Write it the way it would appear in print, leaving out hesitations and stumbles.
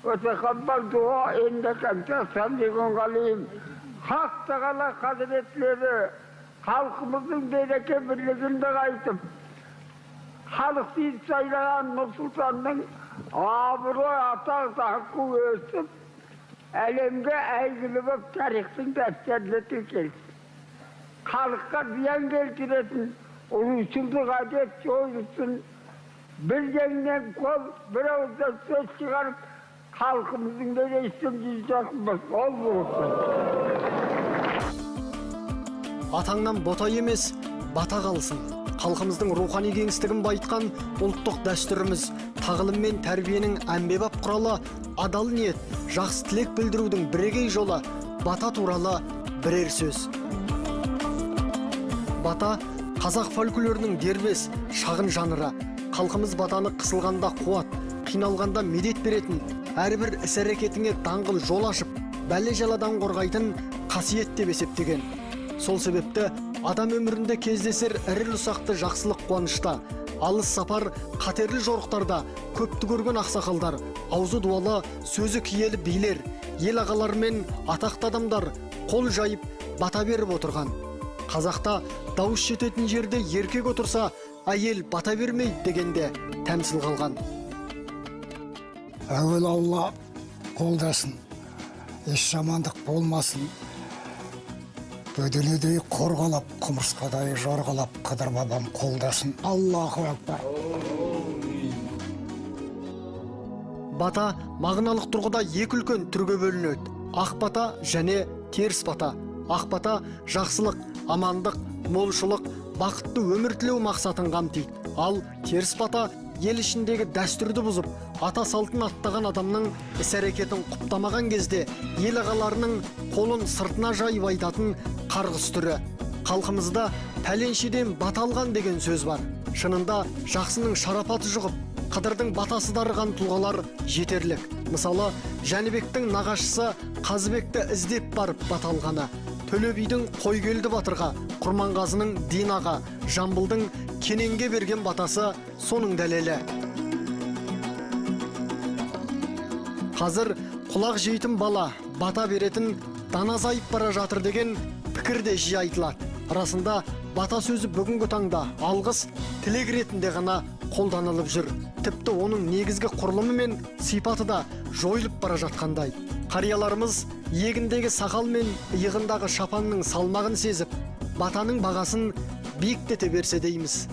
وتقبل دعاء إنك أنت السميع العليم. Хақ Тағала Хазіреттері халқымыздың береке бірлігін нығайтып, халық сүйіп сайлаған Нұрсұлтанның абырой, атақ даңқы өсіп, әлемге әйгілі болып тарихтың дәптеріне тіркелсін. Халыққа зиян келтіретін рушылдық әдет жойылсын, бір жеңнен қол, бір ауыздан сөз шығарып, халқымыздың мерейсін жүз жақын ол болсын. Атаңнан бота емес, бата қалсын. Халқымыздың рухани кеңістігін байытқан ұлттық дәстүріміз, тағылым мен тәрбиенің әмбебап құралы, адал ниет, жақсы тілек білдірудің бірегей жолы, бата туралы бірер сөз. Бата қазақ фольклорының дербес, шағын жанры. Халқымыз батаны қысылғанда қуат, қиналғанда медет беретін, әрбір іс-әрекетіңе даңғыл жол ашып, бәле-жаладан қорғайтын қасиет деп есептеген. Сол себепті адам өмірінде кездесер ірілі-ұсақты жақсылық қуанышта, алыс сапар, қатерлі жорықтарда көпті көрген ақсақалдар, аузы дуалы, сөзі киелі билер, ел ағалары мен атақты адамдар қол жайып бата беріп отырған. Қазақта дауыс жететін жерде еркек отырса, әйел бата бермейді дегенде тәмсіл қалған. Әуелі Алла қолдасын, еш жамандық болмасын. Бөденедей қорғалап, құмырсқадай жорғалап, Қыдыр бабам қолдасын. Аллаху акбар. Бата мағыналық тұрғыда екі үлкен түрге бөлінеді. Ақ бата және теріс бата. Ақ бата жақсылық, амандық, молшылық, бақытты өмір тілеу мақсатын қамтиды. Ал теріс бата ел ішіндегі дәстүрді бұзып, ата салтын аттаған адамның іс-әрекетін құптамаған кезде ел ағаларының қолын сыртына жайып айтатын қарғыс түрі. Халқымызда пәленшеден бата алған деген сөз бар. Шынында жақсының шарапаты жұғып, Қыдырдың батасы дарыған тұлғалар жетерлік. Мысалы, Жәнібектің нағашысы Қазыбекті іздеп барып бата алғаны, Төле бидің Қойгелді батырға, Құрманғазының Динаға, Жамбылдың Кененге берген батасы соның дәлелі. Қазір құлақ жейтін бала, бата беретін дана азайып бара жатыр деген пікір де жиі айтылады. Расында бата сөзі бүгінгі таңда алғыс, тілек ретінде ғана қолданылып жүр. Тіпті оның негізгі құрылымы мен сипаты да жойылып бара жатқандай. Қарияларымыз иегіндегі сақал мен иығындағы шапанның салмағын сезіп, батаның бағасын биіктете берсе дейміз.